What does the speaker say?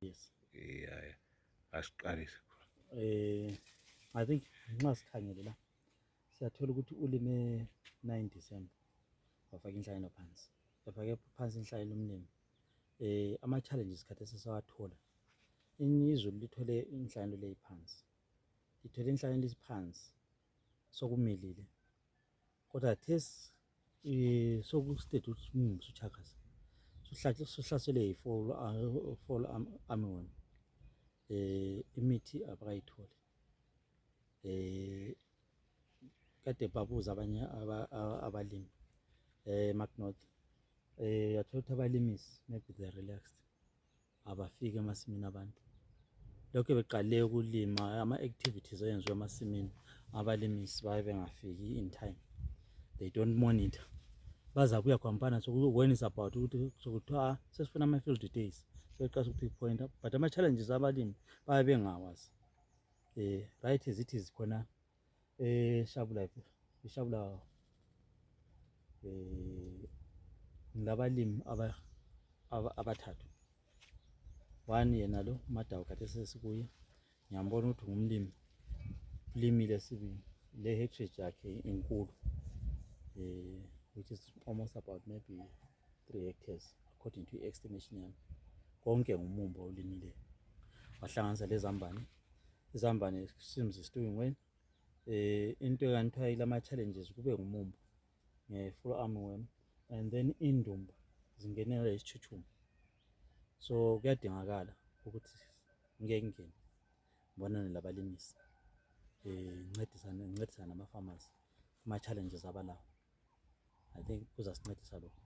Yes. Yeah, asiqalise. I think nxa sikhangele la siyathola ukuthi ulime 9 December wafaka inhlayelo phansi. Efake phansi inhlayelo umlimi. Ama-challenges khathi sesawathola. Izulu lithole inhlayelo leyi phansi. Lithole inhlayelo phansi. Sokumilile. Kodwa thesi sokustate ukuthi usuchakasa. Suhlaselwe yi-fall armyworm. Imithi abakayitholi. Kade babuza abanye abalimi Marknorth yathola ukuthi abalimisi maybe they relaxed abafiki emasimini abantu. Lokho beqale ukulima ama-activities ayenziwa emasimini abalimisi baye bengafiki in time. They don't monitor. Bazabuya campaign so when is about ukuthi sokuthiwa sesifuna ama-field days beqasa ukupinpointa but ama-challenges abalimi baye bengawazi. Right as it is khona Shabula ngabalimi abathathu. One yena lo Madawu kade sesikuye ngiyambona ukuthi ngumlimi limile sibili le hectare yakhe inkulu which is almost about maybe 3 hectares according to estimation yami konke ngumumbo olimile wahlanganisa lezambane izambane seems is doing well. Into ekanithiwa ilama challenges kube ngumumbo nge-fall armyworm and then indumba zingenela isithuthuma. So kuyadingakala ukuthi ngeke ngene ngibonane labalimisi ngincedisana nama-farmers kuma-challenges abalawo. I think kuzasincedisa lokho.